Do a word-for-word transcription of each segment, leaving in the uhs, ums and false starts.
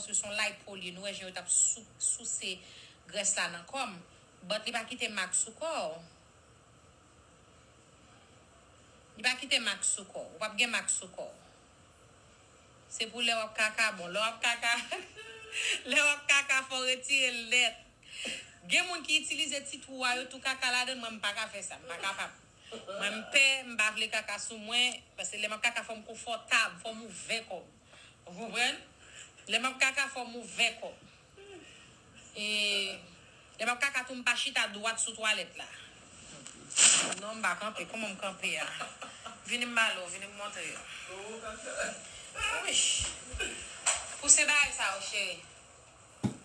Paske se yon lipo li ye, nou wè jan yo t ap sou, souse grès la nan kò m. But li pa kite mak sou kò w. Li pa kite mak sou kò w. Ou p ap gen mak sou kò w. Se pou lè w ap kaka bon. Lè w ap kaka, lè w ap kaka, fò w retire l nèt. Gen moun ki itilize ti twou a yo tou kaka ladan, mwen m pa ka fè sa, m pa kapab. Mwen m pè, m pa vle kaka sou mwen, paske lè m ap kaka fò m konfòtab, fò m ouvè kò m. Ou konprann? Lè m ap kaka fò m ouvè kò m. E lè m ap kaka tou, m pa chita dwat sou twalèt la. Non, m pa kanpe. Kòman m kanpe a? Vini m ba l ou, vini m montre yo. Wi. Pouse bagay sa yo, cheri.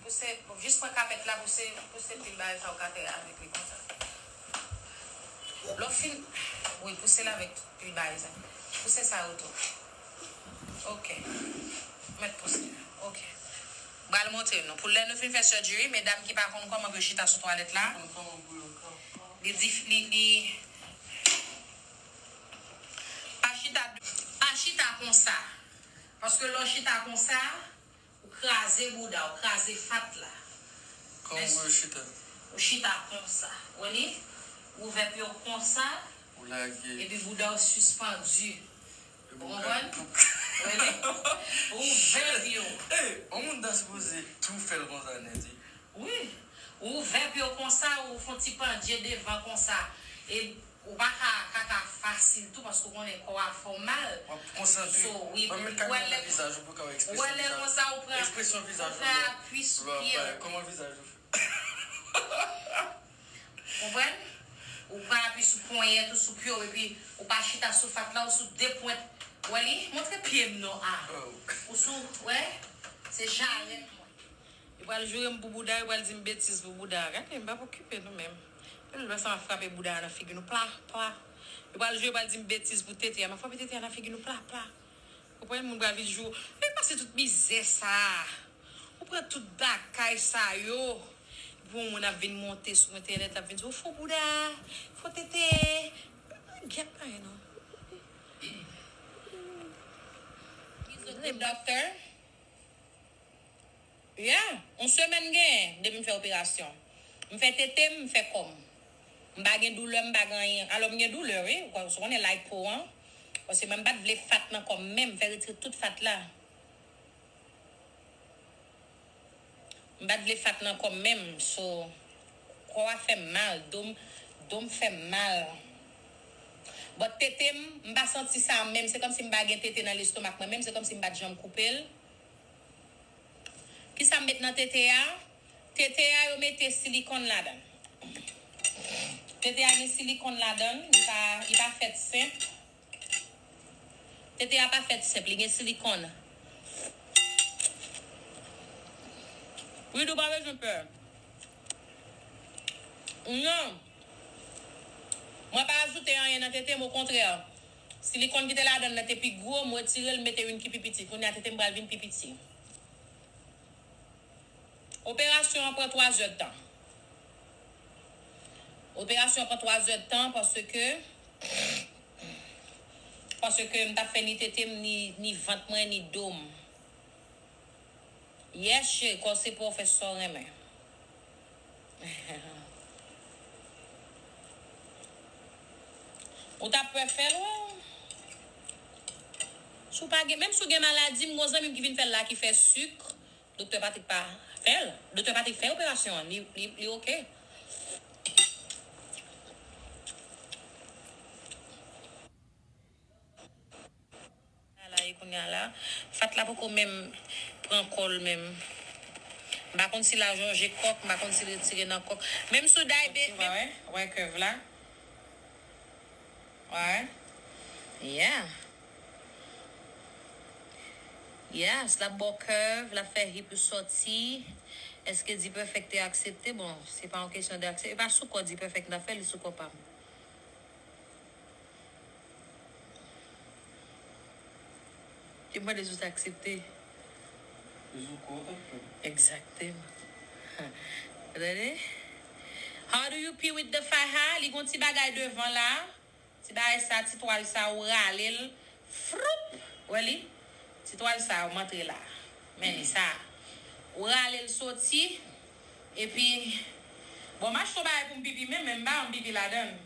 Pouse, jis pran kapèt la, pouse, pouse pil bagay sa yo ka atè avèk li konsa. Lè w fin, wi, pouse l avèk tout pil bagay sa. Pouse sa yo tou. Ok. Mèt pouse. Ok. M pral montre nou. Pou lè nou fin fè surgery, medam ki pa konn kòman pou yo chita sou twalèt la, li di, li, li, pa chita, pa chita konsa. Paske lè w chita konsa, ou kraze bouda, ou kraze fat la. Kòman pou yo chita? Ou chita konsa. Ou wè li? Ou ouvè pye w konsa. Ou lage. Epi bouda w sispandi. Ou konprann? Ou ouvè pye w. Ey, yon moun ta sipoze tou fè l konsa nèt, wi. Wi. Ou ouvè pye w konsa, ou fè yon ti pandye devan konsa. E ou pa ka kaka fasil tou, paske ou konnen kò a fè w mal. W ap konsantre. So, wi, w ap met kamera nan vizaj ou pou w ka wè ekspresyon vizaj ou. Ou wè lè konsa, ou pran, ekspresyon vizaj ou pran apui sou pye w. Kòman vizaj ou fè? Konprann? Ou pran apui sou ponyèt ou, sou pye w, epi ou pa chita sou fat la, ou sou de pwent. Wè li? Montre pye m non a. Ou sou, wè? Se jarèt mwen. Yo pral joure m pou bouda, yo pral di m betiz pou bouda. Gade, m p ap okipe nou menm. Yo lè sa m ap frape bouda a nan figi nou, pla, pla. Yo pral joure, yo pral di m betiz pou tete a, m ap frape tete a nan figi nou, pla, pla. Ou konprann, moun pral vin jou. Men pase tout mizè sa a. Ou pran tout bagay sa yo. Pou yon moun ap vin monte sou entènèt, ap vin di, ou fo bouda, fo tete. Gyèt pa non. Dòktè. Yeah, yon semèn genyen depi m fè operasyon. M fè tete m, m fè kò m. M pa gen doulè, m pa gen anyen. Alò, m gen doulè, wi. Ou konnen lipo an. Paske mwen, m pa t vle fat nan kò m menm, m fè retire tout fat la. M pa t vle fat nan kò m menm, so, kò a fè m mal, do m, do m fè m mal. But tete m, m pa santi sa menm, se kòmsi m pa gen tete nan lestomak mwen menm, se kòmsi m pa t janm koupe l. Kisa m met nan tete a? Tete a, yo mete silikòn ladan l. Tete a gen silikòn ladan l, li pa, li pa fèt senp. Tete a pa fèt senp, li gen silikòn. Wi, nou pa bezwen pè. Non. Mwen pa ajoute anyen nan tete m, okontrè. Silikòn ki te ladan l nan te pi gwo, m retire l, m mete youn ki pi piti. Kounye a tete m pral vin pi piti. Operasyon an pran twa zè tan. Operasyon an pran twa zè tan paske, paske m t ap fè ni tete m, ni, ni vant mwen, ni do m. Yes, cheri, kò se pa w fè sa w renmen. Ou t ap pè fè l, wi. Si w pa gen, menm si w gen maladi, m gon zanmi m ki vin fè l la ki fè sik. Doktè Patrick pa fè l. Doktè Patrick fè operasyon an. Li, li, li oke. La, la, e kounye a la, fat la poko menm pran kò l menm. M pa konn si l a jonje kòk, m pa konn si l retire nan kòk. Menm sou day, wè, wè kèv la. Wè. Yeah. Yes, l ap ba w kèv, l ap fè hip ou sòti. Èske D-Perfect te aksepte? Bon, se pa yon kesyon de aksepte. E pa sou kò D-Perfect m t ap fè, li sou kò pa m. Yo mande si w ta aksepte. Egzakteman. Tande? How do you pee with the faja? Li gon ti bagay devan la. Ti bagay sa, ti twal sa, ou rale l. Froup! Wè li? Ti twal sa, ou antre la. Men li sa. Ou rale l soti. Epi, bon, m achte yon bagay pou m pipi menm, men m pa janm pipi ladan l.